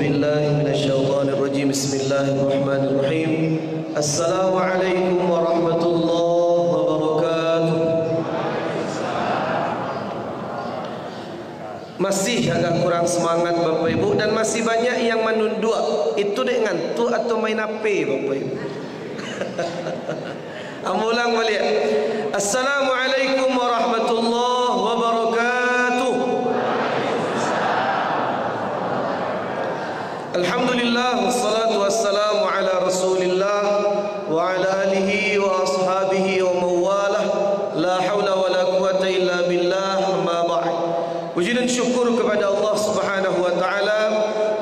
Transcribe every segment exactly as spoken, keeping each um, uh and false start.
Billahi minasyaitonirrajim. Bismillahirrahmanirrahim. Assalamualaikum warahmatullahi wabarakatuh. Masih agak kurang semangat, Bapak Ibu, dan masih banyak yang manunduak. Itu dek ngantuk atau main H P, Bapak Ibu? Ambo ulang baliak. Assalamualaikum warahmatullahi wabarakatuh. Alhamdulillah, wassalatu wassalamu ala Rasulillah wa ala alihi wa ashabihi wa mawalah. La haula wa la quwata illa billah, amma ba'd. Puji dan syukur kepada Allah Subhanahu wa Ta'ala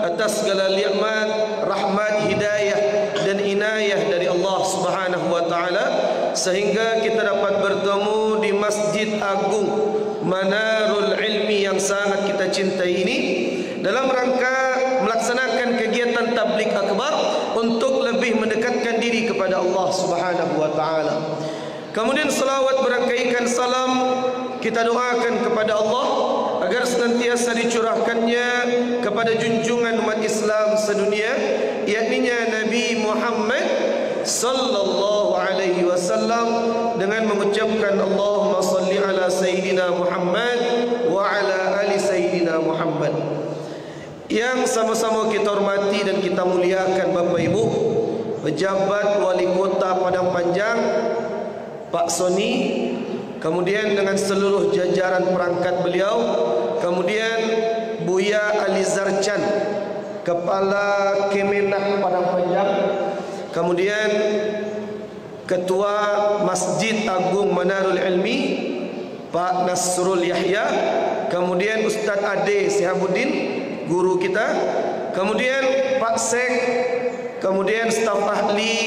atas segala nikmat, rahmat, hidayah, dan inayah dari Allah Subhanahu wa Ta'ala, sehingga kita dapat bertemu di Masjid Agung Manarul Ilmi yang sangat kita cintai ini, dalam rangka melaksanakan kegiatan Tabligh Akbar untuk lebih mendekatkan diri kepada Allah Subhanahu wa Ta'ala. Kemudian, salawat berangkaikan salam kita doakan kepada Allah agar senantiasa dicurahkan-Nya kepada junjungan umat Islam sedunia, yakni-nya Nabi Muhammad sallallahu alaihi wasallam, dengan mengucapkan, "Allahumma salli ala Sayyidina Muhammad wa ala ali Sayyidina Muhammad." Yang sama-sama kita hormati dan kita muliakan, Bapak Ibu, pejabat Wali Kota Padang Panjang, Pak Soni, kemudian dengan seluruh jajaran perangkat beliau, kemudian Buya Alizar Chan, Kepala Kemenag Padang Panjang, kemudian Ketua Masjid Agung Manarul Ilmi, Pak Nasrul Yahya, kemudian Ustaz Ade Sihabuddin, guru kita, kemudian Pak Sek, kemudian staf ahli,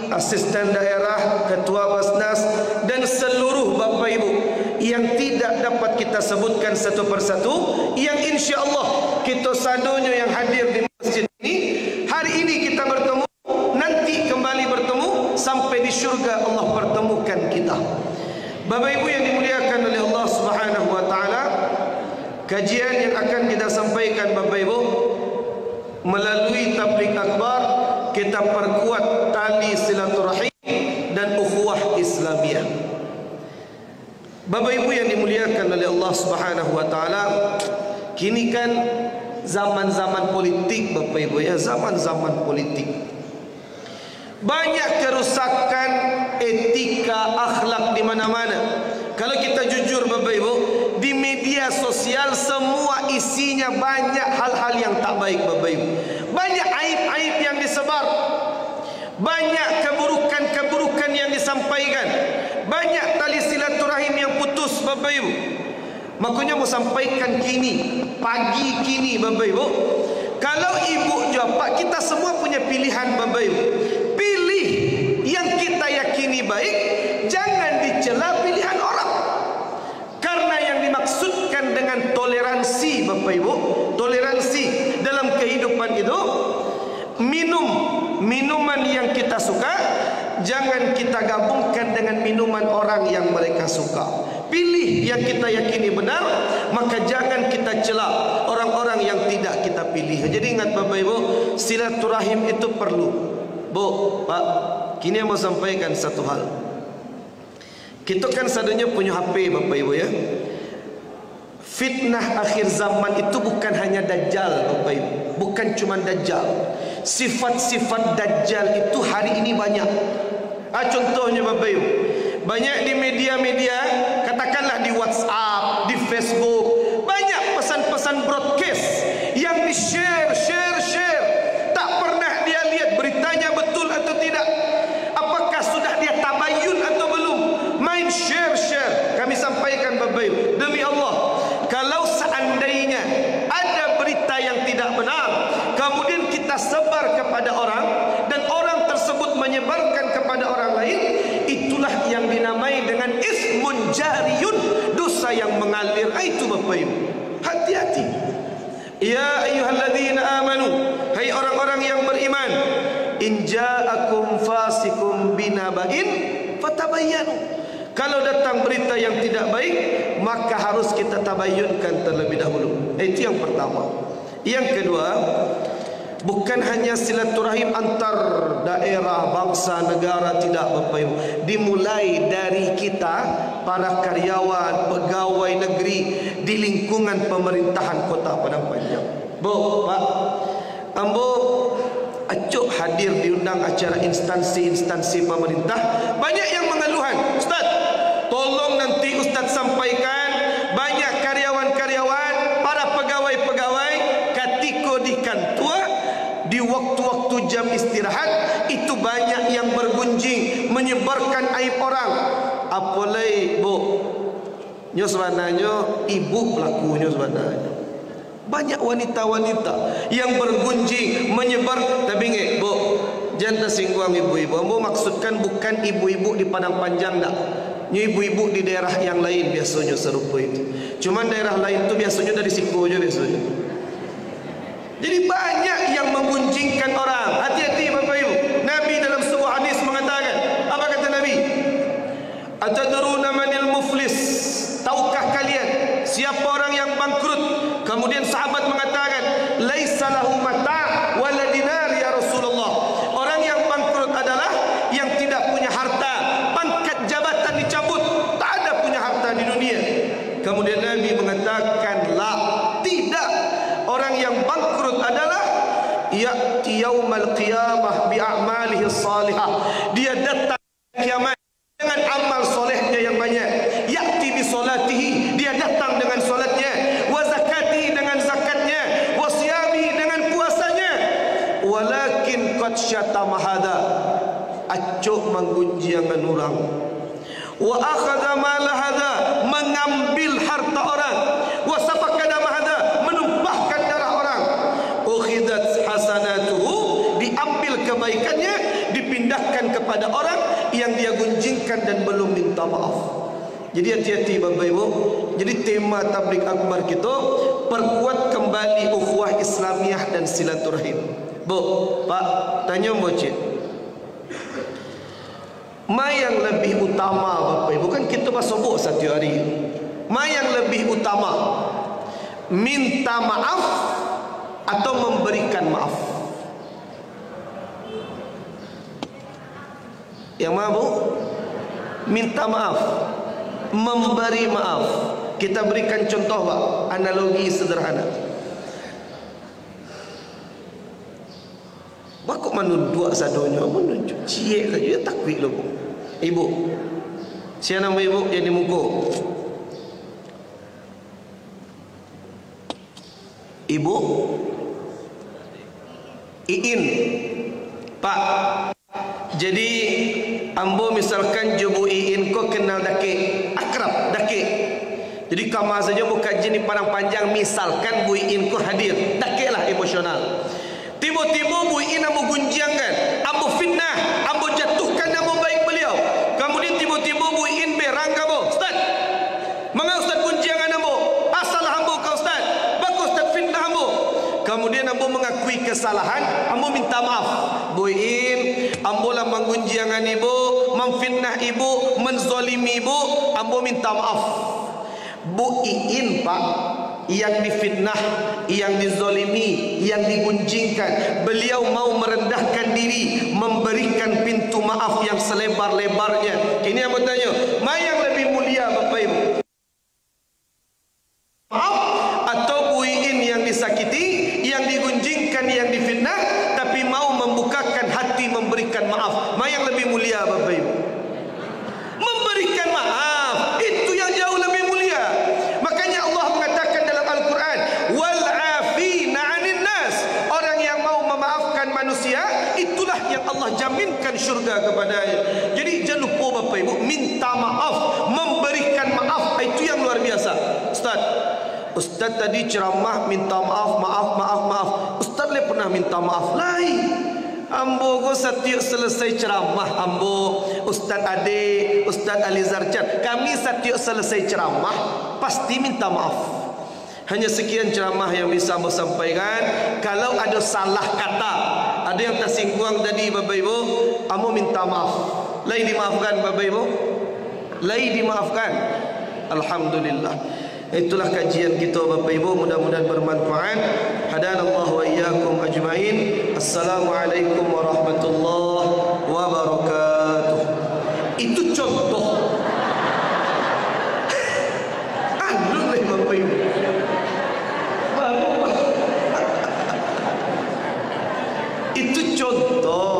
asisten daerah, ketua Basnas, dan seluruh Bapak Ibu yang tidak dapat kita sebutkan satu persatu, yang insya Allah kita sadonyo yang hadir di masjid ini, hari ini kita bertemu, nanti kembali bertemu, sampai di syurga Allah pertemukan kita. Bapak Ibu yang dimuliakan oleh Allah Subhanahu wa Ta'ala, kajian yang akan kita sampaikan, Bapak Ibu, melalui Tabligh Akbar, kita perkuat tali silaturahim dan ukhuwah Islamiyah. Bapak Ibu yang dimuliakan oleh Allah Subhanahu wa Ta'ala, kini kan zaman-zaman politik, Bapak Ibu, ya, zaman-zaman politik. Banyak kerusakan etika, akhlak di mana-mana. Kalau kita jujur, Bapak Ibu, di media sosial semua isinya banyak hal-hal yang tak baik, Bapak Ibu. Banyak aib-aib yang disebar. Banyak keburukan-keburukan yang disampaikan. Banyak tali silaturahim yang putus, Bapak Ibu. Makanya mau sampaikan kini, pagi kini, Bapak Ibu. Kalau ibu jo apak, kita semua punya pilihan, Bapak Ibu. Pilih yang kita yakini baik, jangan dicela pilihan orang. Karena yang dimaksudkan dengan toleransi, Bapak Ibu, toleransi dalam kehidupan itu, minum minuman yang kita suka, jangan kita gabungkan dengan minuman orang yang mereka suka. Pilih yang kita yakini benar, maka jangan kita cela orang-orang yang tidak kita pilih. Jadi ingat, Bapak Ibu, silaturahim itu perlu. Bu, Pak, kini mau sampaikan satu hal. Kita kan sadonyo punyo H P, Bapak Ibu, ya. Fitnah akhir zaman itu bukan hanya Dajjal, Bapak Ibu. Bukan cuma Dajjal. Sifat-sifat Dajjal itu hari ini banyak. Ah, contohnya, Bapak Ibu, banyak di media-media, katakanlah di WhatsApp, di Facebook, banyak pesan-pesan broadcast yang di-share, share, share. Tak pernah dia lihat beritanya betul atau tidak. Apakah sudah dia tabayun atau belum? Main share-share. Kami sampaikan, Bapak Ibu, demi Allah, kalau seandainya ada berita yang tidak benar, kemudian kita sebar kepada orang, dan orang tersebut menyebarkan kepada orang lain, itulah yang dinamai dengan ismun jariyun, dosa yang mengalir. Ah, itu, Bapak Ibu. Hati-hati. Ya ayyuhalladzina amanu, hai orang-orang yang beriman, in ja'akum fasiqun binaba'in fatabayyanu. Kalau datang berita yang tidak baik, maka harus kita tabayunkan terlebih dahulu. Itu yang pertama. Yang kedua, Bukan hanya silaturahim antar daerah, bangsa, negara, tidak, Bapak Ibu. Dimulai dari kita, para karyawan, pegawai negeri di lingkungan pemerintahan Kota Padang Panjang. Bu, Pak, ambo acok hadir diundang acara instansi-instansi pemerintah. Banyak yang mengeluhan, "Ustaz, tolong nanti Ustaz sampaikan, banyak karyawan-karyawan, para pegawai-pegawai, katiko di kantua, di waktu-waktu jam istirahat, itu banyak yang bergunjing, menyebarkan aib orang." Apo lai, Bu? Nyo sabananyo ibu pelakunyo sabananyo. Banyak wanita-wanita yang bergunjing, menyebar. Tapi ingek, Bu, jan tasingguang ibu-ibu. Ambo maksudkan bukan ibu-ibu di Padang Panjang, dak. Nyo ibu-ibu di daerah yang lain biasonyo sarupo itu. Cuman daerah lain tu biasonyo dari siko jo biasonyo. Jadi banyak yang menggunjingkan orang. Hati-hati, Bapak Ibu. Nabi dalam sebuah hadis mengatakan, apa kata Nabi? "Atadruna manil muflis?" Tahukah kalian siapa orang yang bangkrut? Kemudian sahabat mengatakan, "Laisa lahu mata' wala dinar, ya Rasulullah." Orang yang bangkrut adalah yang tidak punya harta, pangkat jabatan dicabut, tak ada punya harta di dunia. Kemudian Nabi mengatakan, "La, tidak. Orang yang bangkrut adalah ya'ti yaumal qiyamah bi a'malihi salihah." Dia datang kiamat dengan amal solehnya yang banyak. Ya'ti bi salatihi, dia datang dengan salatnya, wa zakatihi, dengan zakatnya, wa siyamihi, dengan puasanya. Walakin qad syatama hadza, acok manggunjiangan urang. Wa akhadha mala hadza, mangambil harta orang. Wa safaka dama hadza, manumpahkan darah orang. Ukhidat hasanatuhu, diambil kebaikannya, dipindahkan kepada orang yang dia gunjingkan dan belum minta maaf. Jadi hati-hati, Bapak Ibu. Jadi tema tabligh akbar kita, perkuat kembali ukhuwah Islamiah dan silaturahim. Bu, Pak, tanyo ambo ciek. Ma yang lebih utama, Bapak Ibu? Kan kita basobok satiok hari. Ma yang lebih utama, minta maaf atau memberikan maaf? Yang ma, Bu? Minta maaf, memberi maaf. Kita berikan contoh, Pak, analogi sederhana. Baa kok manunduak sadonyo, manunjuk ciek sajo, yo takuik lo, Bu. Ibu, sia namo Ibu yang di muko? Ibu? Iin. Pak, jadi ambo misalkan jo Bu Iin ko kenal dakek, akrab, dakek. Jadi kama sajo ambo kaji di Padang Panjang, misalkan Bu Iin ko hadir, dakeklah emosional. Tibo-tibo Bu Iin ambo gunjiangkan, ambo fitnah, ambo jatuhkan namo baik beliau. Kamudian tibo-tibo Bu Iin berang ka ambo, "Ustaz, manga Ustaz gunjiangan ambo? Apo salah ambo ka Ustaz? Baa kok Ustaz fitnah ambo?" Kamudian ambo mangakui kesalahan, ambo minta maaf. "Bu Iin, ambo lah manggunjiangan Ibu, mamfitnah Ibu, manzolimi Ibu, ambo minta maaf." Bu Iin, Pak, yang difitnah, yang dizolimi, yang digunjingkan, beliau mau merendahkan diri, memberikan pintu maaf yang selebar-lebarnya. Kini ambo tanyo, ma yang lebih mulia, Bapak Ibu? Maaf, atau Bu Iin yang disakiti, yang digunjingkan, yang difitnah, tapi mau membukakan hati memberikan maaf? Ma yang lebih mulia, Bapak Ibu? Memberikan maaf, itu yang jauh lebih mulia. Makanya Allah mengatakan dalam Al-Quran, "Wal afina anin nas." Orang yang mau memaafkan manusia, itulah yang Allah jaminkan syurga kepadanya. Jadi, jangan lupa, Bapak Ibu, minta maaf, memberikan maaf, itu yang luar biasa. "Ustaz, Ustaz tadi ceramah minta maaf, maaf, maaf, maaf. Ustaz le pernah minta maaf?" "Lai. Ambo ko satiok selesai ceramah, ambo, Ustaz Ade, Ustaz Alizar Chan, kami satiok selesai ceramah, pasti minta maaf. Hanya sekian ceramah yang bisa ambo sampaikan. Kalau ada salah kata, ada yang tersinggung tadi, Bapak Ibu, ambo minta maaf." Lai dimaafkan, Bapak Ibu? Lai dimaafkan? Alhamdulillah. Itulah kajian kita, Bapak Ibu, mudah-mudahan bermanfaat. Hadanallahu wa iyyakum ajmain. Assalamualaikum warahmatullahi wabarakatuh. Itu contoh. Alun lah, Bapak Ibu. Baru. Itu contoh.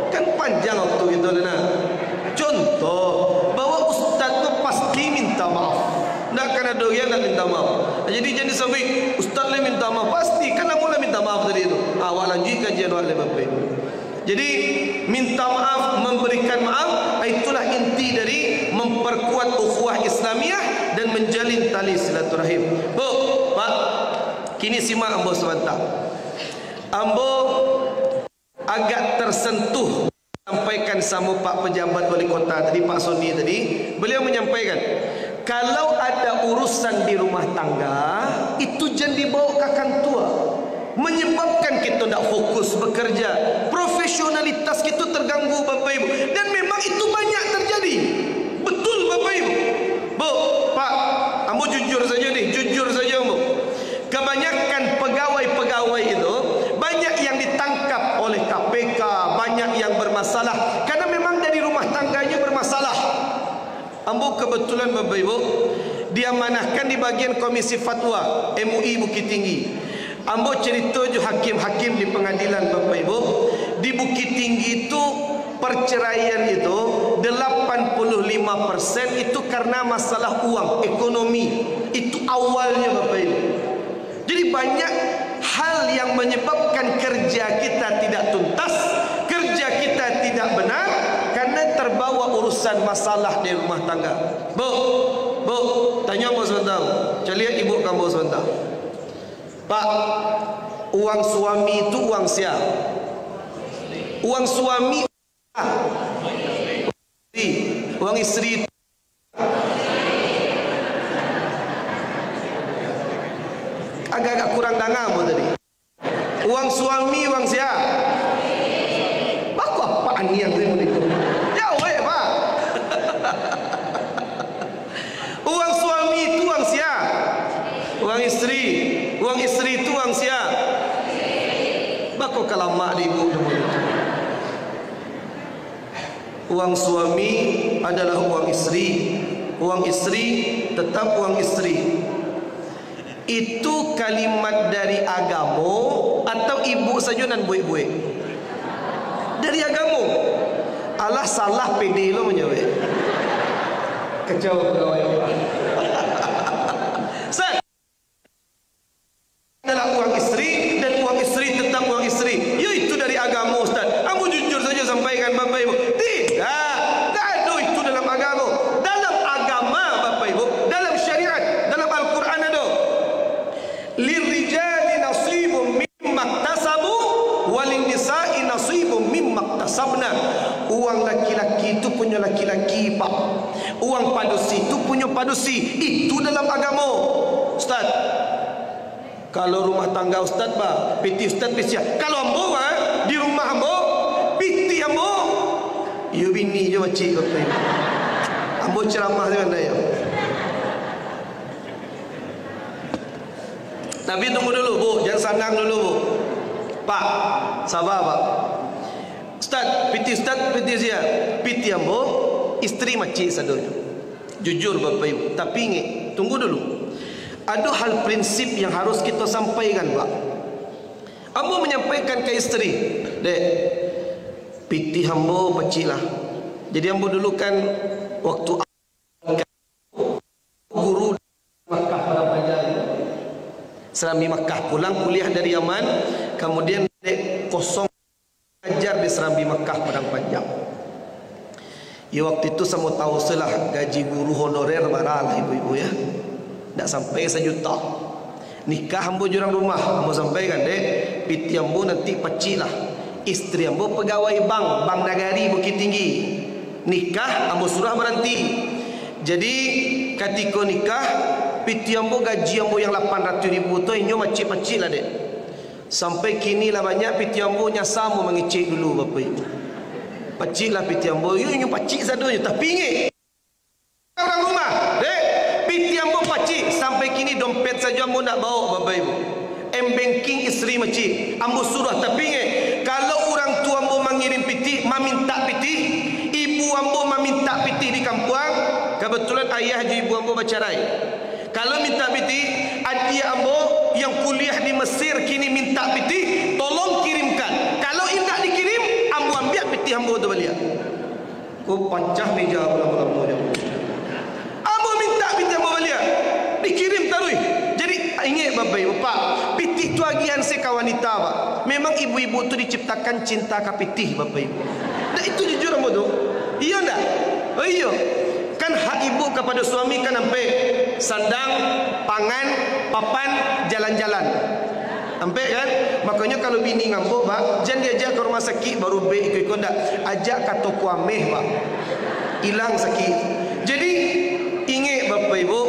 Kan panjang waktu kita tu, nah. Contoh, bahwa ustaz tu pasti minta maaf. Ndak akan ado urang ndak minta maaf. Jadi, jan sampai ustaz lah minta maaf. Pasti, kan ambo lah minta maaf tadi tu. Awak lanjuik kajian awak lai, Bapak Ibu. Jadi, minta maaf, memberikan maaf, itulah inti dari memperkuat ukhuwah Islamiah dan menjalin tali silaturahim. Bu, Pak, kini simak ambo sabanta. Ambo agak tersentuh sampaikan samo Pak Pejabat Wali Kota tadi, Pak Soni tadi. Beliau menyampaikan, kalau ada urusan di rumah tangga, itu jan dibawa ka kantua. Menyebabkan kita ndak fokus bekerja, profesionalitas kita terganggu, Bapak Ibu. Dan memang itu banyak terjadi. Betul, Bapak Ibu. Bu, Pak, ambo jujur saja nih, jujur saja ambo. Kebanyakan pegawai-pegawai itu, banyak yang ditangkap oleh K P K, banyak yang bermasalah, karena memang dari rumah tangganya bermasalah. Ambo kebetulan, Bapak Ibu, diamanahkan di bagian Komisi Fatwa M U I Bukittinggi. Ambo cerita jo hakim-hakim di pengadilan, Bapak Ibu, di Bukittinggi tu perceraian itu delapan puluh lima persen itu karena masalah uang, ekonomi. Itu awalnya, Bapak Ibu. Jadi, banyak hal yang menyebabkan kerja kita tidak tuntas, kerja kita tidak benar, karena terbawa urusan masalah di rumah tangga. Bu, bu, tanyo ambo sabanta. Caliak ibu ka ambo sabanta. Pak, uang suami tu uang sia? Uang suami, uang isteri. Agak-agak kurang danga ambo tadi. Uang suami, uang sia? Bako apak aniang tadi mode tu? Jawek, Pak. Uang suami tu uang sia? Uang isteri. Uang isteri tu uang sia? Bako kalamak di ibu tu mode tu? Uang suami adalah uang isteri. Uang isteri tetap uang isteri. Itu kalimat dari agamo atau ibu sajo nan buek-buek? Dari agamo. Alah, salah pede lo manjawek. Kacau pegawai awak. Ustaz, adalah uang isteri, dan uang isteri tetap uang isteri. Yo, itu dari agamo, Ustaz. Ambo jujur saja sampaikan, Bapak Ibu. Tidak. Tak ada itu dalam agamo. Dalam agama, Bapak Ibu, dalam syariat, dalam Al-Quran ada. Lirrijali nasibum mimmaktasabu, walin nisa'i nasibum mimmaktasabna. Uang laki-laki tu punyo laki-laki, Pak. Uang padusi tu punyo padusi. Itu dalam agamo, Ustaz. Kalau rumah tangga Ustaz, ba, pitih Ustaz bisia. Kalau ambo, ba, di rumah ambo, pitih ambo, iyo bini jo pacik, Bapak Ibu. Ambo ceramah jo anda, yo. Tapi tunggu dulu, Bu, jan sanang dulu, Bu. Pak, saba, Pak. Ustaz, pitih Ustaz, pitih sia? Pitih ambo, isteri macik sadonyo. Jujur, Bapak Ibu. Tapi ingek, tunggu dulu. Ado hal prinsip yang harus kito sampaikan, Pak. Ambo manyampaikan ka isteri, "Dek, pitih ambo pacik lah." Jadi, ambo dulu kan waktu guru Makkah Padang Panjang. Serambi Makkah, pulang kuliah dari Yaman, kemudian dek kosong ajar di Serambi Makkah Padang Panjang. Ya, waktu itu samo tahu se lah, gaji guru honorer bara lah, ibu-ibu, ya. Ndak sampai sajuta. Nikah ambo jo urang rumah, ambo sampaikan, "Dek, pitih ambo nanti pacik lah. Isteri ambo pegawai bank, Bank Nagari Bukittinggi. Nikah ambo suruah baranti. Jadi, katiko nikah, pitih ambo gaji ambo yang lapan ratuih ribu tu, inyo macik-pacik lah, Dek." Sampai kini lah banyak pitih ambo, nyasa ambo mangecek dulu, Bapak Ibu. Pacik lah pitih ambo, yo, inyo pacik sadonyo, tapi ingek. Urang rumah, "Dek, pitih ambo pacik," sampai Ambo ndak baok, Bapak Ibu. M-banking istri maciek, ambo suruah, tapi ingek, kalau urang tuo ambo mangirim pitih, mamintak pitih, ibu ambo mamintak pitih di kampuang, kebetulan ayah jo ibu ambo bacarai. Kalau mintak pitih, adiak ambo yang kuliah di Mesir kini mintak pitih, tolong kirimkan. Kalau indak dikirim, ambo ambiak pitih ambo tu baliak. Ko pacah meja lamo-lamo nyo. Ambo mintak pitih ambo baliak, dikirim taruih. Jadi, ingek Bapak Ibu, Pak, pitih tu agiahan se ka wanita, Pak. Memang ibu-ibu tu diciptakan cinta ka pitih, Bapak Ibu. Ndak itu jujur ambo tu? Iyo ndak? Oh iyo. Kan hak ibu kapado suami kan ampek, sandang, pangan, papan, jalan-jalan. Ampek kan? Makonyo kalau bini ngambok, Pak, jan diajak ka rumah sakik, baru bek iko-iko ndak. Ajak ka toko ameh, Pak. Ilang sakik. Jadi, ingek Bapak Ibu,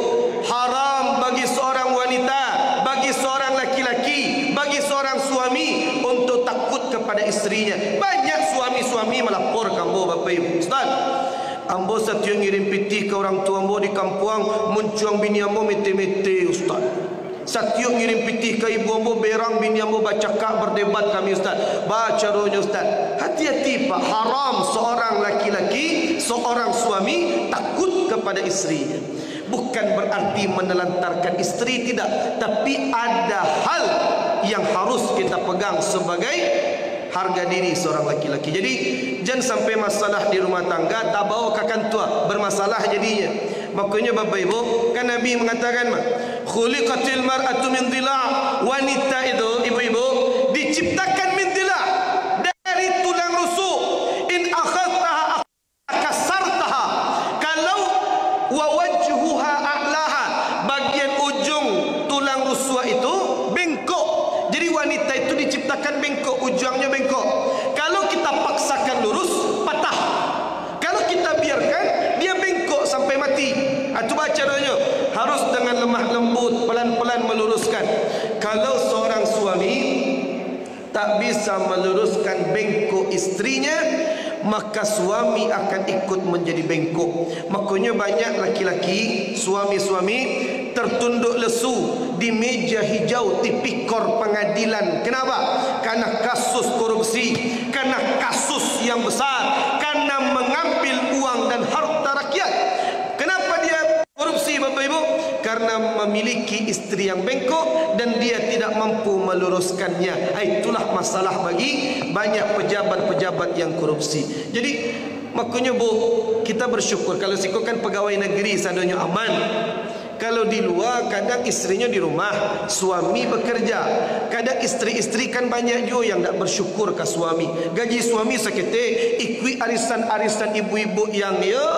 haram bagi seorang wanita, bagi seorang laki-laki, bagi seorang suami untuk takut kepada istrinya. Banyak suami-suami melapor ka ambo, Bapak Ibu. "Ustaz, ambo satiok ngirim pitih ka urang tuo ambo di kampuang, muncuang bini ambo mete-mete, Ustaz." Satiok ngirim pitih ka ibu ambo, berang bini ambo, bacakak, berdebat kami, Ustaz. Bacaronyo, Ustaz. Hati-hati, Pak. Haram seorang laki-laki, seorang suami takut kepada istrinya. Bukan berarti menelantarkan istri, tidak. Tapi ada hal yang harus kita pegang sebagai harga diri seorang laki-laki. Jadi, jan sampai masalah di rumah tangga tabawa ka kantua, bermasalah jadinyo. Makonyo, Bapak Ibu, kan Nabi mangatakan mah, "Khuliqatil mar'atu min dhila'." Wanita itu, ibu-ibu, diciptakan min dhila', dari tulang rusuk. "In akhadtaha kasartaha." Kalau, "Wa wajhuha a'laha," bagian ujung tulang rusuk itu bengkok. Jadi, wanita itu diciptakan bengkok, ujuangnyo bengkok. Kalau kita paksakan lurus, patah. Kalau kita biarkan, dia bengkok sampai mati. Ah, tu bacaronyo. Harus dengan lemah lembut, pelan-pelan meluruskan. Kalau seorang suami tak bisa meluruskan bengkok istrinya, maka suami akan ikut menjadi bengkok. Makonyo banyak laki-laki, suami-suami tertunduk lesu di meja hijau tipikor pengadilan. Kenapa? Karena kasus korupsi, karena kasus yang besar, karena mengambil uang dan harta rakyat. Kenapa dia korupsi, Bapak Ibu? Karena memiliki istri yang bengkok dan dia tidak mampu meluruskannya. Ah, itulah masalah bagi banyak pejabat-pejabat yang korupsi. Jadi, makonyo, Bu, kita bersyukur. Kalau siko kan pegawai negeri, sadonyo aman. Kalau di lua, kadang istrinyo di rumah, suami bekerja. Kadang istri-istri kan banyak juo yang ndak bersyukur ka suami. Gaji suami saketek, ikuik arisan-arisan ibu-ibu yang, yo,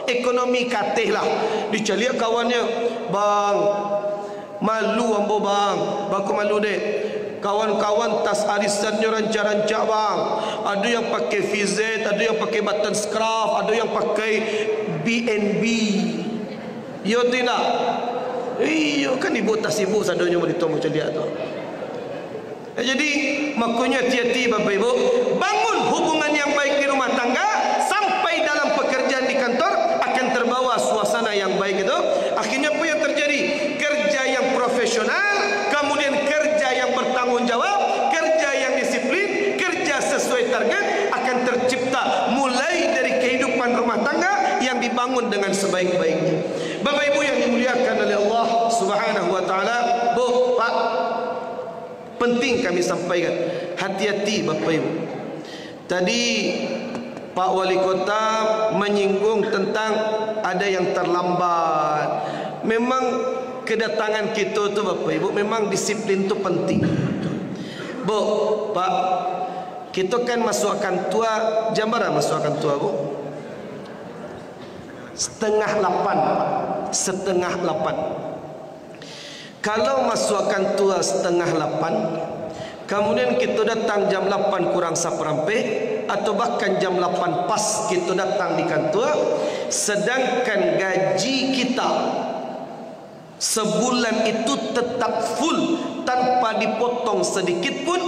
ekonomi kateh lah. Dicaliak kawannyo, "Bang, malu ambo, Bang." "Baa kok malu, Dek?" "Kawan-kawan tas arisannyo rancak-rancak, Bang. Ado yang pakai V Z, ado yang pakai button scarf, ado yang pakai B N B." Iyo tu indak? Iyo, kan ibu tas ibu sadonyo mah di tong caliak tu. Eh, jadi, makonyo hati-hati, Bapak Ibu. Bangun hubungan yang baik di rumah tangga, sampai dalam pekerjaan di kantor, akan terbawa suasana yang baik itu. Akhirnya apa yang terjadi? Kerja yang profesional, kemudian kerja yang bertanggung jawab, kerja yang disiplin, kerja sesuai target, akan tercipta mulai dari kehidupan rumah tangga yang dibangun dengan sebaik-baiknya. Bapak Ibu yang dimuliakan oleh Allah Subhanahu wa Taala, Bu, Pak, penting kami sampaikan, hati-hati, Bapak Ibu. Tadi Pak Wali Kota menyinggung tentang ada yang terlambat. Memang kedatangan kito tu, Bapak Ibu, memang disiplin tu penting. Bu, Pak, kito kan masuak kantua, jam bara masuak kantua, Bu? Setengah lapan, Pak. Setengah lapan. Kalau masuak kantua setengah lapan, kemudian kito datang jam lapan kurang saparampek, atau bahkan jam lapan pas kito datang di kantua, sedangkan gaji kita sebulan itu tetap full tanpa dipotong sedikit pun,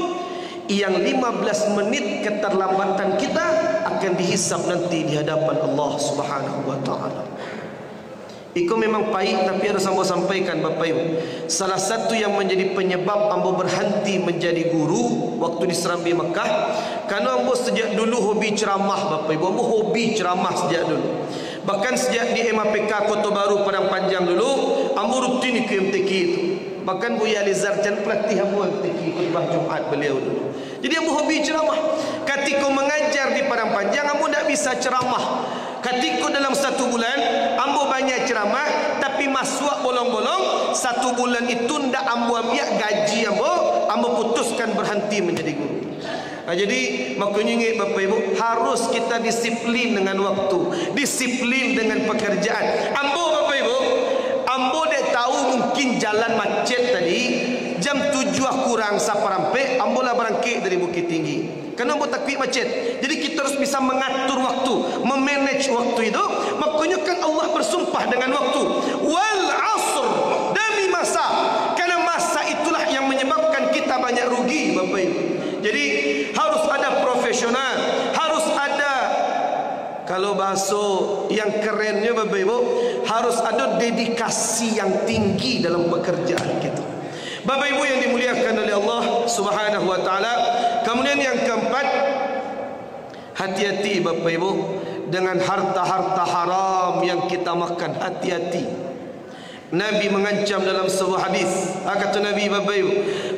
yang lima belas menit keterlambatan kita akan dihisab nanti di hadapan Allah Subhanahu wa Ta'ala. Iko memang pahik, tapi harus ambo sampaikan, Bapak Ibu. Salah satu yang manjadi panyabab ambo barhanti manjadi guru waktu di Serambi Makkah, karano ambo sajak dulu hobi ceramah, Bapak Ibu. Ambo hobi ceramah sajak dulu. Bahkan sajak di M A P K Koto Baru Padang Panjang dulu, ambo rutin ikut M T Q tu. Bahkan Buya Alizar Chan pelatih ambo M T Q khutbah Jumaat baliau dulu. Jadi ambo hobi ceramah. Katiko mangajar di Padang Panjang, ambo ndak bisa ceramah. Katiko dalam satu bulan, ambo banyak ceramah, tapi masuak bolong-bolong, satu bulan itu ndak ambo ambiak gaji ambo, ambo putuskan barhanti manjadi guru. Ha, jadi, makonyo ingek Bapak Ibu, harus kita disiplin dengan waktu, disiplin dengan pekerjaan. Ambo, Bapak Ibu, ambo dek tahu mungkin jalan macet tadi, jam tujuah kurang saparampek, ambo lah barangkek dari Bukittinggi. Karano ambo takuik macet. Jadi, kita harus bisa mengatur waktu, memanage waktu itu. Makonyo kan Allah bersumpah dengan waktu. "Wal asr," demi masa. Karena masa itulah yang menyebabkan kita banyak rugi, Bapak Ibu. Jadi, harus ada profesional, harus ada, kalau bahaso yang kerennyo, Bapak Ibu, harus ada dedikasi yang tinggi dalam pekerjaan kita. Bapak Ibu yang dimuliakan oleh Allah Subhanahu wa Ta'ala, kemudian yang keempat, hati-hati, Bapak Ibu, dengan harta-harta haram yang kita makan. Hati-hati. Nabi mangancam dalam sebuah hadis. Ha, kata Nabi, Bapak Ibu,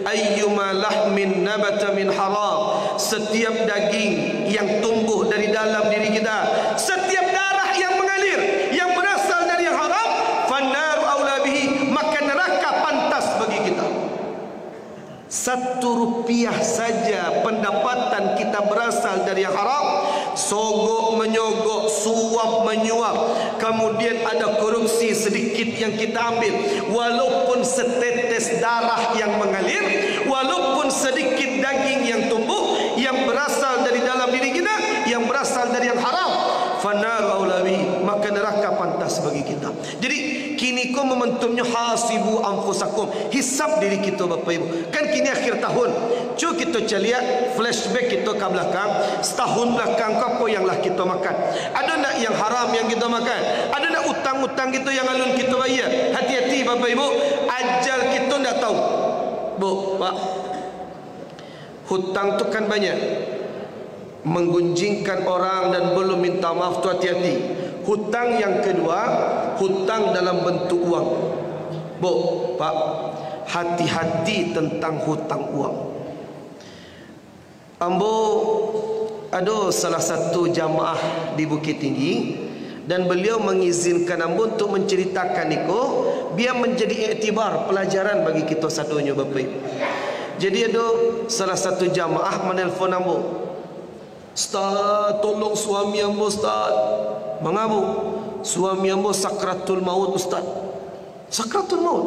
"Ayyuma lahmin nabata min haram." Setiap daging yang tumbuh dari dalam diri kita, setiap darah yang mengalir yang berasal dari yang haram, fannaru aula bihi, maka neraka pantas bagi kita. Satu rupiah saja pendapatan kita berasal dari yang haram, sogok menyogok, suap menyuap, kemudian ada korupsi sedikit yang kita ambil, walaupun setetes darah yang mengalir, walaupun sedikit daging yang tumbuh yang berasal dari dalam diri kita, yang berasal dari yang haram, fannaru aula bihi, maka neraka pantas bagi kita. Jadi, kiniko momentumnyo, hasibu anfusakum, hisab diri kito, Bapak Ibu. Kan kini akhir tahun, cubo kito caliak, flashback kito ka balakang, setahun balakang ko apo yang lah kito makan? Ado ndak yang haram yang kito makan? Ado ndak utang-utang kito yang alun kito bayia? Hati-hati, Bapak Ibu, ajal kito ndak tahu. Bu, Pak, hutang tu kan banyak. Menggunjingkan orang dan belum minta maaf tu hati-hati. Hutang yang kedua, hutang dalam bentuk uang. Bu, Pak, hati-hati tentang hutang uang. Ambo ado salah satu jamaah di Bukittinggi, dan beliau mengizinkan ambo untuk menceritakan iko, biar menjadi iktibar, pelajaran bagi kito sadonyo, Bapak Ibu. Jadi, ado salah satu jamaah manelpon ambo, "Ustaz, tolong suami ambo, Ustaz." "Manga, Bu?" "Suami ambo sakratul maut, Ustaz." "Sakratul maut?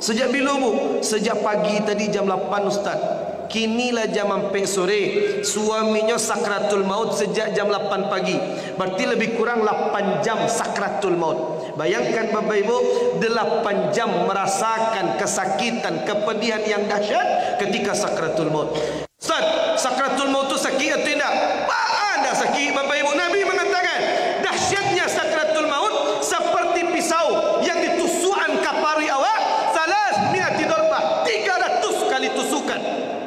Sejak bilo, Bu?" "Sejak pagi tadi jam lapan, Ustaz. Kini lah jam ampek sore. Suaminyo sakratul maut sejak jam lapan pagi. Berarti lebih kurang lapan jam sakratul maut." Bayangkan, Bapak Ibu, delapan jam merasakan kesakitan, kepedihan yang dahsyat ketika sakratul maut. "Ustaz, sakratul maut tu sakik atau indak?" "Baa ndak sakik, Bapak Ibu. Nabi mangatakan, dahsyatnya sakratul maut seperti pisau yang ditusuakan ka paruik awak, salas miati dorbah, tiga ratus kali tusukan."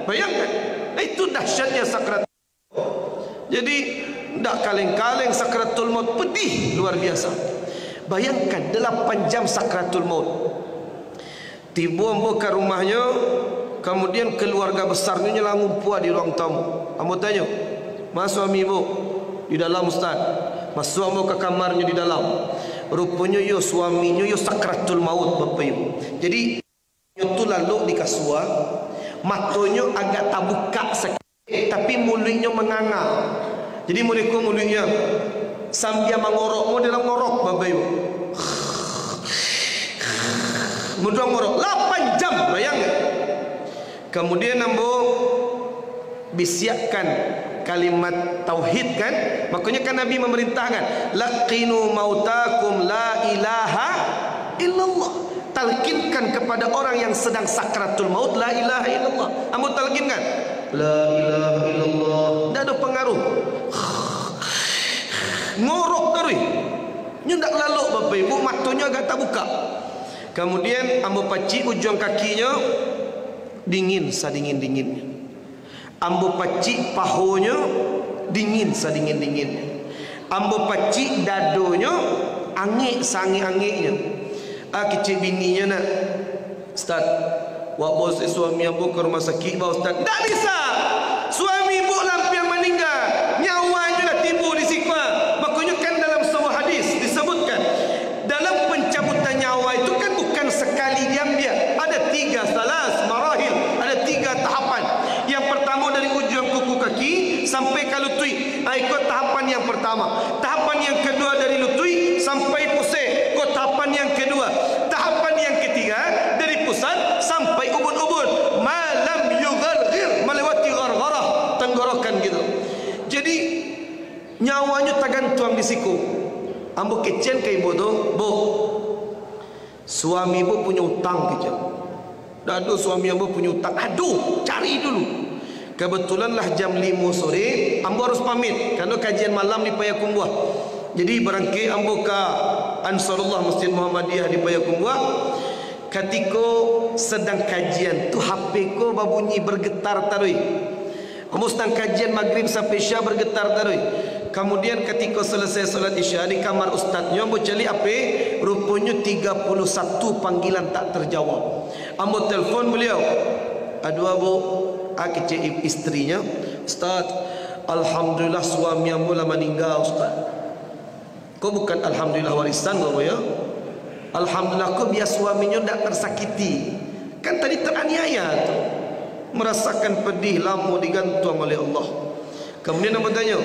Bayangkan, itu dahsyatnya sakratul maut. Jadi, ndak kaleng-kaleng sakratul maut, pedih luar biasa. Bayangkan, delapan jam sakratul maut. Tibo ambo ka rumahnyo, kamudian kaluarga basarnyo nyo lah ngumpua di ruang tamu. Ambo tanyo, "Ma suami ibu?" "Di dalam, Ustaz." Masuak ambo ka kamarnyo di dalam. Ruponyo iyo suaminyo iyo sakratul maut, Bapak Ibu. Jadi, inyo tu lalok di kasua, matonyo agak tabukak sakik. Eh, tapi muluiknyo manganga. Jadi, model ko muluiknyo. Sambia mangorok, model mangorok, Bapak Ibu. Model mangorok. Lapan jam, bayangkan. Kamudian, ambo bisiakkan kalimat tauhid, kan? Makonyo kan Nabi mamarintahkan, "Laqinu mautakum la ilaha illallah." Talkinkan kepada orang yang sedang sakratul maut, "La ilaha illallah." Ambo talkinkan, "La ilaha illallah." Ndak ado pangaruh. Ngorok taruih. Nyo ndak lalok, Bapak Ibu, matonyo agak tabukak. Kamudian, ambo pacik ujuang kakinyo, dingin sadingin-dinginnyo. Ambo pacik pahonyo, dingin sadingin-dinginnyo. Ambo pacik dadonyo, angek saangek-angeknyo. Ah, kecek bininyo, nak, "Ustaz, wak baok suami ambo ka rumah sakik, ba, Ustaz." "Ndak bisa! Suami ibu lampiang maningga, nyawanyo lah tibo di siko." Makonyo kan dalam sabuah hadis disebutkan, dalam pencabutan nyawa itu kan bukan sekali diambiak, ada tiga, salas marahil, ada tiga tahapan. Yang pertama dari ujuang kuku kaki sampai ka lutuik. Ah, iko tahapan yang pertama. Tahapan yang kedua dari lutuik sampai pusek. Ko tahapan yang kedua. Tahapan yang ketiga dari pusat sampai ubun-ubun. Malam yugargir, melewati gargarah, tenggorokan gitu. Jadi, nyawanyo tagantuang di siko. Ambo kecekan ka ibu tu, "Bu, suami ibu punyo utang," kecek. "Ndak ado suami ambo punyo utang." "Aduh, cari dulu." Kebetulan lah jam limo sore, ambo harus pamit, karano kajian malam di Payakumbuah. Jadi, barangkek ambo ka Ansarullah Masjid Muhammadiyah di Payakumbuah. Katiko sadang kajian tu, H P ko babunyi, bergetar taruih. Ambo sadang kajian Magrib sampai Isya, bergetar taruih. Kamudian, katiko salasai salat Isya di kamar ustaznyo, ambo caliak H P, ruponyo tiga puluh satu panggilan tak terjawab. Ambo telpon baliau. "Aduh, Bu," ah, kecek i-, istrinyo, "Ustaz, alhamdulillah suami ambo lah maningga, Ustaz." Ko bukan alhamdulillah warisan ko, yo. Alhamdulillah ko biar suaminyo ndak tersakiti. Kan tadi teraniaya tu. Merasakan pedih lamo digantuang oleh Allah. Kemudian ambo tanyo,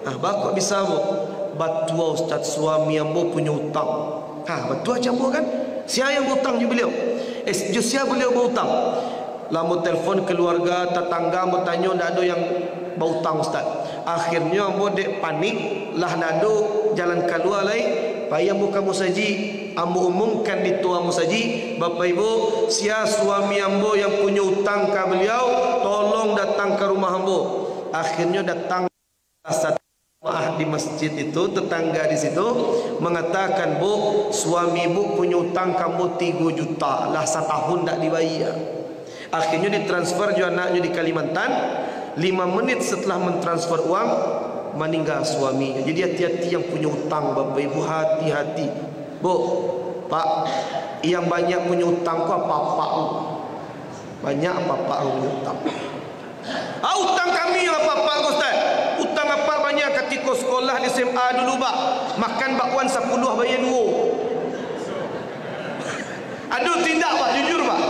"Ah, baa kok bisa, Bu?" "Batua, Ustaz, suami ambo punyo utang." "Hah, batua cam ambo kan? Sia yang bautang jo baliau?" "Eh, jo sia baliau bautang?" Lah ambo telpon keluarga, tatangga, ambo tanyo, ndak ado yang bautang, Ustaz. Akhirnyo ambo dek panik, lah ndak ado jalan kalua lai, pai ambo ka musajik, ambo umumkan di tua musajik, "Bapak Ibu, sia suami ambo yang punyo utang ka baliau, tolong datang ka rumah ambo." Akhirnyo datang. Satu jamaah di masjid itu, tetangga di situ, mengatakan, "Bu, suami ibu punyo utang ka ambo tigo juta, lah satahun ndak dibayia." Akhirnyo ditransfer jo anaknyo di Kalimantan. Lima menit setelah mentransfer uang, maningga suaminyo. Jadi, hati-hati yang punyo utang, Bapak Ibu, hati-hati. Bu, Pak, yang banyak punyo utang ko apak-apak tu. Banyak apak-apak ko punyo utang. "Ah, utang kami lah, Pak, Pak, Ustaz." "Utang apak banyak katiko sekolah di S M A dulu, Pak. Makan bakwan sapuluah bayia duo." Ado tu indak, Pak? Jujur, Pak.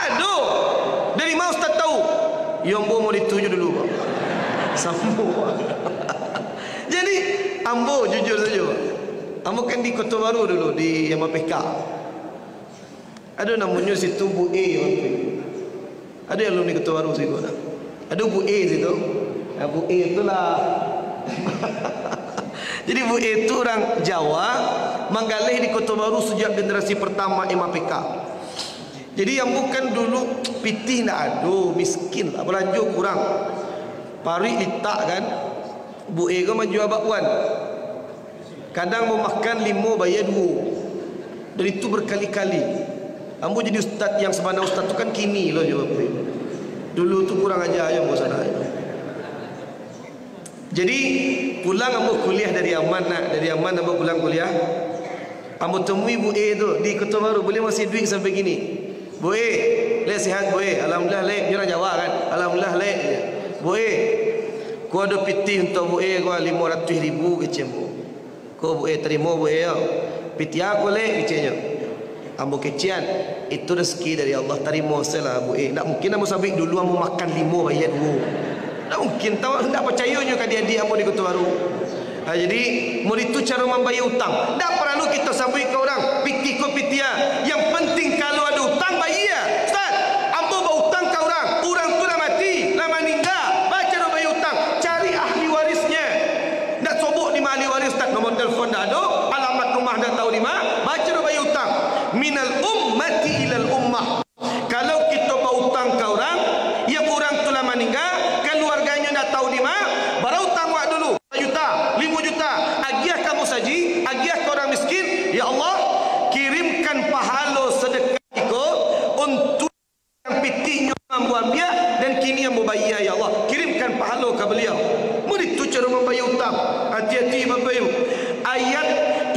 Ado. "Dari ma Ustaz tahu?" "Yo, ambo mau dituju dulu, Pak." Samo. Jadi, ambo jujur sajo, Pak. Ambo kan di Koto Baru dulu, di M A P K. Ado namonyo situ Bu E, waktu itu. Ado yang alumni Koto Baru situ, ado Bu E situ. Nah, Bu E itulah. Jadi, Bu E itu urang Jawa, manggaleh di Koto Baru sejak generasi pertama M A P K. Jadi, ambo kan dulu pitih ndak ado, miskin lah, balanjo kurang. Paruik litak kan, Bu E ko manjua bakwan. Kadang ambo makan limo, bayia duo. Dan itu berkali-kali. Ambo jadi ustaz yang sabana ustaz tu kan kini lo jo ambo. Dulu tu kurang aja jo ambo sanak. Jadi, pulang ambo kuliah dari Yaman, nak. Dari Yaman ambo pulang kuliah. Ambo temui Bu E tu di Koto Baru. Baliau masih iduik sampai kini. "Bu E, lek sehat, Bu E?" "Alhamdulillah, lek." Nyo urang Jawa kan? "Alhamdulillah, lek." "Bu E, ko ado pitih untuak Bu E ko, limo ratuih ribu," kecek ambo. "Ko Bu E, tarimo Bu E yo." "Pitih a ko, lek?" keceknyo. Ambo kecekan, "Itu rezeki dari Allah, tarimo sajolah Bu E." Ndak mungkin ambo sabuik dulu ambo makan limo bayia duo. Ndak mungkin, tahu ndak pacayo nyo ka adiak-adiak ambo di Koto Baru. Ha, jadi, murid tu caro mambayia utang. Ndak paralu kito sabuik ka urang, pitih ko pitih a. Yang penting kalau ado utang, bayia. "Ustaz, ambo bautang ka urang. Urang tu lah mati, lah maningga. Baa caro bayia utang?" Cari ahli warisnya. Ndak sobok di ma ahli waris, Ustaz. Nomor telepon ndak ado, alamat rumah ndak tahu di ma. Baa caro bayia utang? Minal ummati ilal ummah. Kalau kito bautang ka urang, yang urang tu lah maningga, kaluarganyo ndak tahu di ma, bara utang wak dulu. Juta, limo juta, agiah ka musajik, agiah Hati-hati, Bapak Ibu. Ayat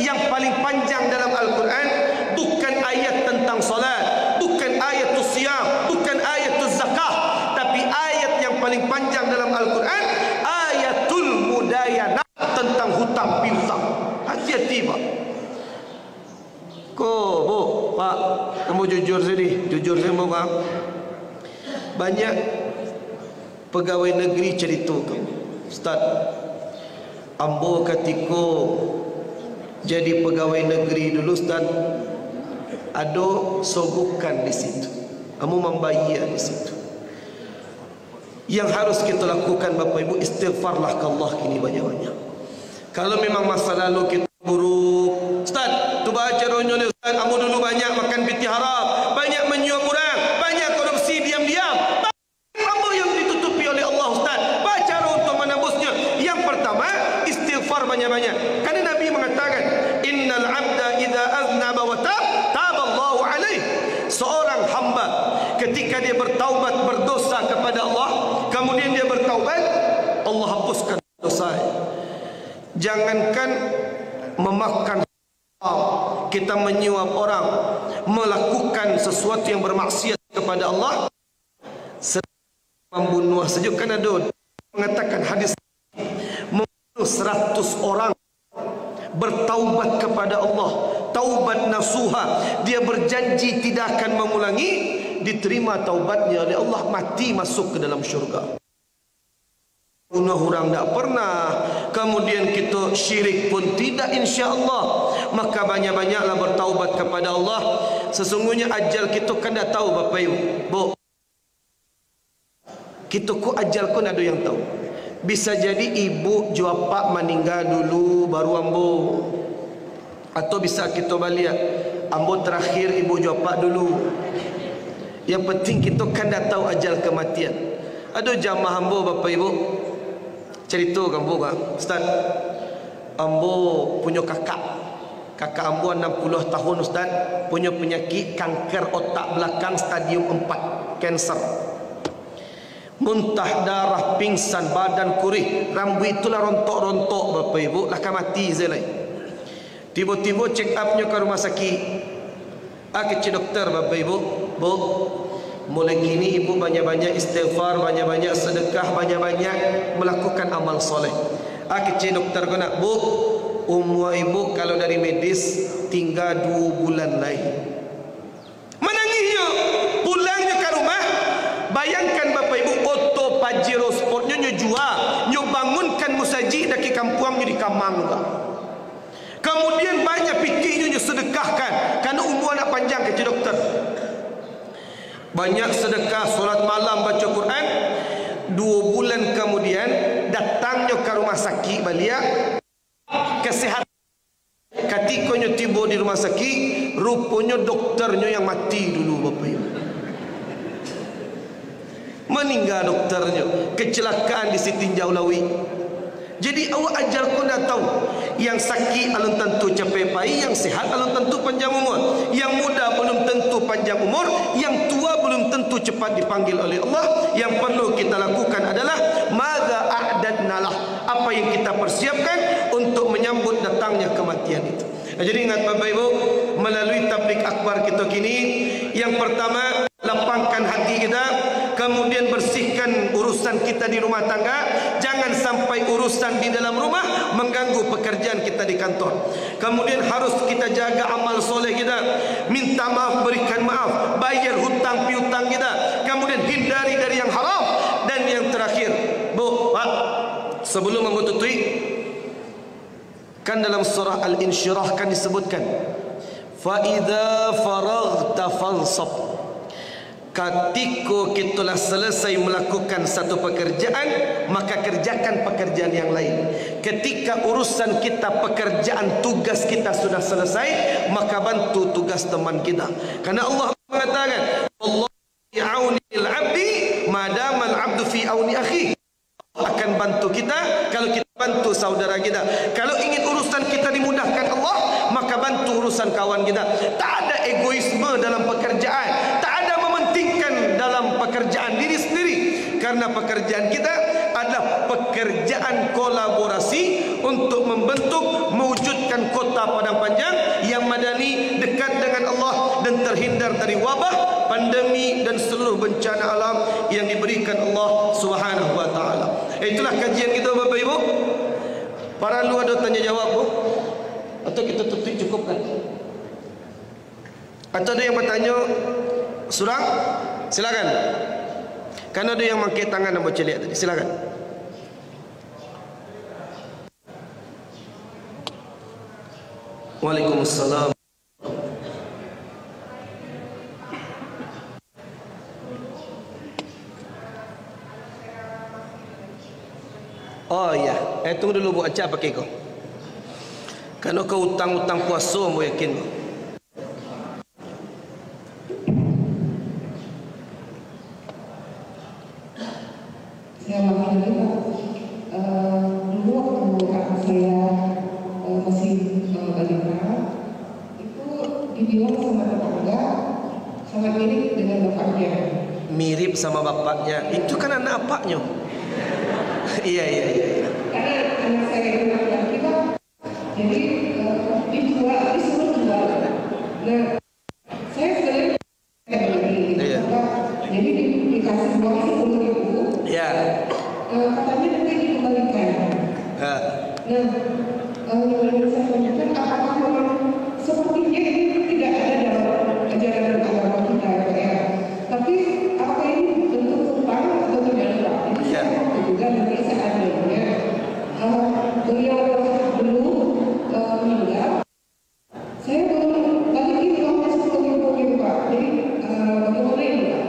yang paling panjang dalam Al-Quran bukan ayat tentang salat, bukan ayatus siyam, bukan ayatus zakah, tapi ayat yang paling panjang dalam Al-Quran, ayatul mudayanah, tentang hutang piutang. Hati-hati, Pak. Ko, Bu, Pak, ambo jujur sajo, jujur sajo, Pak. Banyak pegawai negeri carito ka ambo, "Ustaz, ambo katiko jadi pegawai negeri dulu, Ustaz, ado sogokan di situ. Ambo mambayia di situ." Yang harus kita lakukan, Bapak Ibu, istighfarlah ka Allah kini banyak-banyak. Kalau memang masa lalu kita buruk, "Ustaz, tu baa caronyo ni, Ustaz? Ambo dulu banyak makan pitih haram, banyak manyuap urang, banyak korupsi diam-diam. Ambo yang ditutupi oleh Allah, Ustaz. Baa caro untuk manabusnyo?" Yang pertama, istighfar banyak-banyak. Karena Nabi mengatakan, "Innal abda idza aznaba wa tab, taballahu alaih." Seorang hamba, ketika dia bertaubat, berdosa kepada Allah, kemudian dia bertaubat, Allah hapuskan dosa. Jangankan memakan haram, kita menyuap orang, melakukan sesuatu yang bermaksiat kepada Allah, membunuh sajo kan ado. Mengatakan hadis, membunuh seratus orang, bertaubat kepada Allah, taubat nasuha, dia berjanji tidak akan mengulangi, diterima taubatnya oleh Allah, mati masuk ke dalam syurga. Bunuh urang dak pernah, kemudian kita syirik pun tidak, insya Allah. Maka banyak-banyaklah bertaubat kepada Allah. Sesungguhnya ajal kita kan dak tahu, Bapak Ibu. Bu, kita ko ajal ko ndak ado yang tahu. Bisa jadi ibu jo apak maningga dulu, baru ambo. Atau bisa kito baliak, ambo terakhir, ibu jo apak dulu. Yang penting kito kan dak tahu ajal kematian. Ado jamaah ambo, Bapak Ibu, carito ka ambo, "Ustaz, ambo punyo kakak. Kakak ambo anam puluah tahun, Ustaz, punyo penyakit kanker otak belakang stadium empat, kanser. Muntah darah, pingsan, badan kurih, rambuik tu lah rontok-rontok, Bapak Ibu, lah ka mati se lai." Tibo-tibo check up-nyo ka rumah sakik. Ah, kecek dokter, Bapak Ibu, "Bu, mulai kini ibu banyak-banyak istighfar, banyak-banyak sedekah, banyak-banyak melakukan amal soleh." Ah, kecek dokter ko nak, "Bu, umua ibu kalau dari medis tingga duo bulan lai." Manangihnyo, pulangnyo ka rumah. Bayangkan, Bapak Ibu, oto Pajero Sport-nyo nyo jua, nyo bangunkan musajik dakek kampuang nyo di Kamang tu. Kamudian, banyak pitihnyo nyo sedekahkan, karano umua nak panjang, kecek dokter. Banyak sedekah, solat malam, baco Quran. Duo bulan kamudian, datangnyo ka rumah sakik baliak, kasehatan. Katiko nyo tibo di rumah sakik, ruponyo dokternyo yang mati dulu, Bapak Ibu. Maningga dokternyo, kecelakaan di Sitinjau Lauik. Jadi, awak ajal ko ndak tahu. Yang sakik alun tantu capai pai, yang sehat alun tantu panjang umur. Yang muda belum tentu panjang umur, yang tua belum tentu cepat dipanggil oleh Allah. Yang perlu kita lakukan adalah, "Madza a'dadna lah?" Apa yang kita persiapkan untuk menyambut datangnya kematian itu? Nah, jadi ingat, Bapak Ibu, melalui tabligh akbar kita kini, yang pertama, lapangkan hati kita, kemudian bersihkan urusan kita di rumah tangga, jangan sampai urusan di dalam rumah mengganggu pekerjaan kita di kantor. Kemudian harus kita jaga amal soleh kita, minta maaf, berikan maaf, bayar hutang piutang kita, kemudian hindari dari yang haram, dan yang terakhir, Bu, Pak, sebelum ambo tutupi, kan dalam surah Al-Insyirah kan disebutkan, "Fa idza faraghta fansab." Katiko kito lah selesai melakukan satu pekerjaan, maka kerjakan pekerjaan yang lain. Ketika urusan kita, pekerjaan, tugas kita sudah selesai, maka bantu tugas teman kita. Karena Allah mengatakan, "Wallahu fi aunil abdi ma damal abdu fi auni akhi." Allah akan bantu kita kalau kita bantu saudara kita. Kalau ingin urusan kita dimudahkan Allah, maka bantu urusan kawan kita. Tak ada egoisme dalam pekerjaan, tak ada mementingkan dalam pekerjaan diri sendiri, karena pekerjaan kita adalah pekerjaan kolaborasi untuk membentuk, mewujudkan kota Padang Panjang yang madani, dekat dengan Allah, dan terhindar dari wabah, pandemi, dan seluruh bencana alam yang diberikan Allah Subhanahu wa Ta'ala. Itulah kajian kita, Bapak Ibu. Paralu ada tanya jawab, Bu? Atau kita tutup, cukupkan? Atau ada yang bertanya surang? Silakan. Kan ada yang mangkek tangan, ambo caliak tadi. Silakan. Waalaikumsalam. Oh iya, eh, tunggu dulu, Bu, acak pakai ko. Karena ko utang-utang puaso, ambo yakin, Bu. Saya maafkan lagi, Pak. Eh, dulu waktu anak saya, eh, masih, eh, balita, itu dibilang sama tetangga, sangat mirip dengan bapaknya. Mirip sama bapaknya. Itu kan anak apaknyo. Iya, iya, iya, iya. Karena anak saya itu laki-laki, Pak. Jadi, eh, dijual, disuruh jual. Nah, saya sebenarnya Iya. Jadi di-, dikasih uang sepuluh ribu. Iya. Eh, katanya nanti dikembalikan. Ya. Nah, eh, yang ingin saya tanyakan, apakah memang sepertinya ini tidak ada dalam ajaran agama kita, ya, Pak, ya? Tapi apakah ini bentuk hutang atau tidak, Pak? Jadi, iya, saya mau juga nanti seandainya, eh, beliau dulu, eh, meninggal, Saya belum balikin uang sepuluh ribu, Pak. Jadi, eh, bagaimana ini, Pak?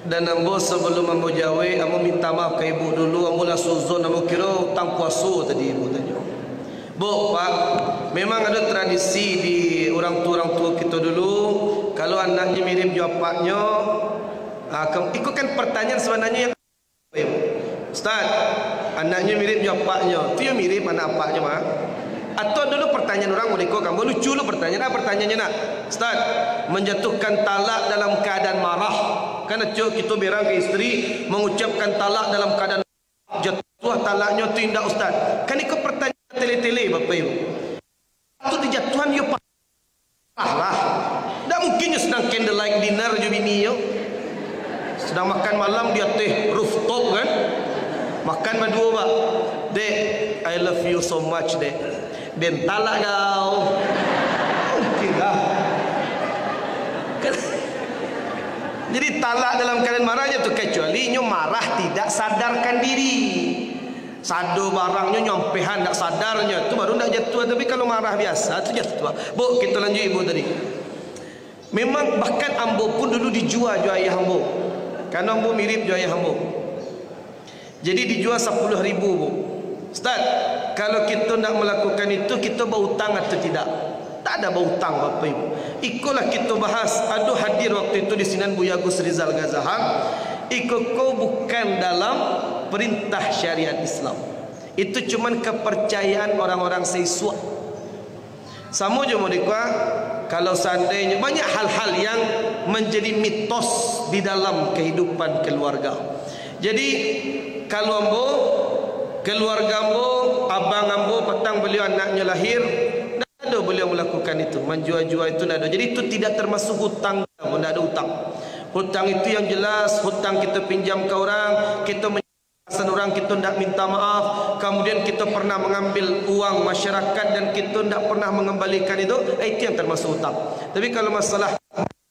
Dan ambo, sebelum ambo jawek, ambo minta maaf ka ibu dulu, ambo lah suzon, ambo kiro utang puaso tadi ibu tanyo. Bu, Pak, memang ado tradisi di urang tua-urang tua kito dulu, kalau anaknyo mirip jo apaknyo, ah, ke-, iko kan pertanyaan sebenarnya yang Ustaz, anaknyo mirip jo apaknyo. Tu yo mirip anak apaknyo mah. Atau dulu pertanyaan urang model ko, kan? Lucu lu pertanyaan, ah, pertanyaannyo nak. Ustaz, menjatuhkan talak dalam keadaan marah. Kan acok kito berang ka isteri, mengucapkan talak dalam keadaan jatuah talaknyo tu indak, Ustaz. Kan iko pertanyaan tele-tele, Bapak Ibu. Tu dijatuahan yo pa-, ah lah. Ndak mungkin nyo sedang candlelight dinner jo bini nyo. Sedang makan malam di ateh rooftop kan. Makan baduo, Pak. "Dek, I love you so much, Dek." "Den talak kau." Mungkin lah. Jadi talak dalam keadaan marah je tu, kecuali nyo marah tidak sadarkan diri. Sado barangnyo nyampehan, ndak sadarnyo, tu baru ndak jatuah. Tapi kalau marah biasa, tu jatuah. Bu, kito lanjuik ibu tadi. Memang bahkan ambo pun dulu dijua jo ayah ambo. Karano ambo mirip jo ayah ambo. Jadi dijua sapuluah ribu, Bu. "Ustaz, kalau kito ndak melakukan itu, kito bautang atau tidak?" Tak ada bautang, Bapak Ibu. Ikolah kito bahas. Ado hadir waktu itu di sinan Buya Gus Rizal Gazahang. Iko ko bukan dalam perintah syariat Islam. Itu cuman kepercayaan orang-orang saisuak. Samo jo model ko, kalau seandainyo banyak hal-hal yang menjadi mitos di dalam kehidupan keluarga. Jadi, kalau ambo, keluarga ambo, abang ambo, patang baliau anaknyo lahir, ndak ado baliau melakukan itu, manjua-jua itu ndak ado. Jadi, itu tidak termasuk hutang, ndak ado hutang. Hutang itu yang jelas, hutang kito pinjam ka urang, kito men-, alasan urang kito ndak minta maaf, kemudian kito pernah mengambil uang masyarakat dan kito ndak pernah mengembalikan itu, eh, itu yang termasuk hutang. Tapi kalau masalah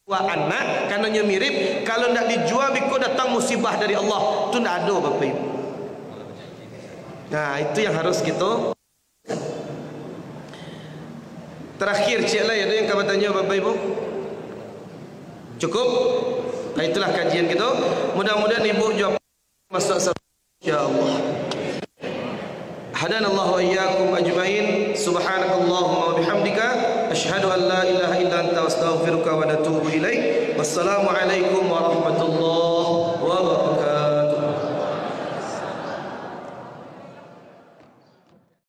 jua anak, karanonyo mirip, kalau ndak dijua, biko datang musibah dari Allah. Tu ndak ado, Bapak Ibu. Nah, itu yang harus kito. Terakhir, ciek lai, ado yang ka batanyo, Bapak Ibu? Cukup? Nah, itulah kajian kito. Mudah-mudahan ibu jo masuak sa-, insyaallah. Hadanallahu wa iyyakum ajmain. Subhanakallahumma wa bihamdika, asyhadu an la ilaha illa anta, astaghfiruka wa atubu ilaik. Wassalamualaikum warahmatullahi wabarakatuh.